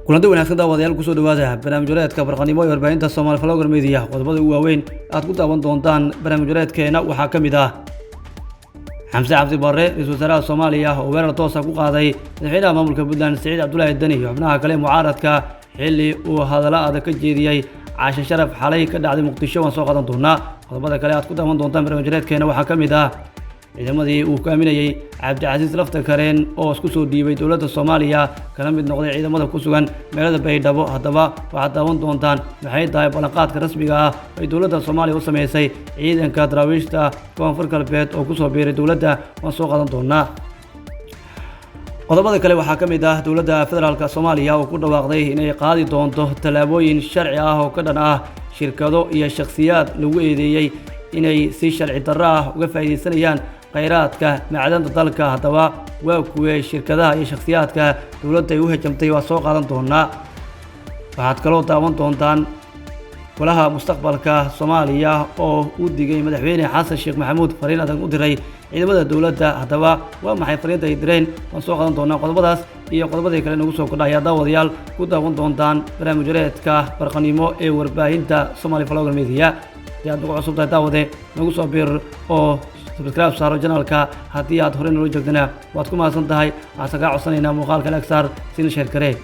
Kulanti wanaagsan daawadayaal, kusoo dhawaada barnaamij wareedka barqanimo ee warbaahinta Soomaali Vlogger Media. Qodobada ugu waaweyn aad ku daawan doontaan barnaamij wareedkeena waxaa ka mid ah Xamse Cabdi Barre, ra-iisul wasaaraha Soomaaliya, oo weerar toosa ku qaaday madaxweynaha maamulka Puntland Siciid Cabdulaahi Deni iyo xubnaha kale mucaaradka, xilli uu hadallo adag ka jeediyey caashe sharaf xalay ka dhacday Muqdisho. Waan soo qaadan doonaa. Qodobada kale aad ku daawan doontaan barnaamij wareedkeena waxaa ka mid ah ciidamadii uu ku aaminayey Cabdicasiis Lafta Kareen oo isku soo dhiibay dowladda Soomaaliya, kana mid noqday ciidamada ku sugan magaalada Baydhabo. Haddaba waxaad daawan doontaan maxay tahay ballanqaadka rasmiga ah ay dowladda Soomaaliya u sameysay ciidanka daraawiishta Koonfur Galbeed oo kusoo biiray dowladda. Waan soo qaadan doonaa. Qodobada kale waxaa ka mid ah dowladda federaalka Soomaaliya oo ku dhawaaqday inay qaadi doonto tallaabooyin sharci ah oo ka dhan ah shirkado iyo shakhsiyaad lagu eedeeyey inay si sharci darro ah uga faa'iidaysanayaan khayraadka macdanta dalka. Haddaba waa kuwee shirkadaha iyo shakhsiyaadka dowladda ay u hejamtay? Waa soo qaadan doonaa. Waxaad kaloo daawan doontaan Golaha Mustaqbalka Soomaaliya oo u digay madaxweyne Xasan Sheekh Maxamuud, fariin adag u diray ciidamada dowladda. Haddaba waa maxay fariinta ay direen? Waan soo qaadan doonaa. Qodobadaas iyo qodobadii kale nagu soo kordha ayaa daawadayaal ku daawan doontaan barnaamij wareedka barqanimo ee warbaahinta Somali Vlogger Media. Haddii aad nagu cusub tahay, daawade, nagu soo biir oo subscribe saaro channelka. Haddii aad horey noola joogtana, waad ku mahadsan tahay. Waxaase kaa codsanaynaa muuqaalka like saar, sina share garee.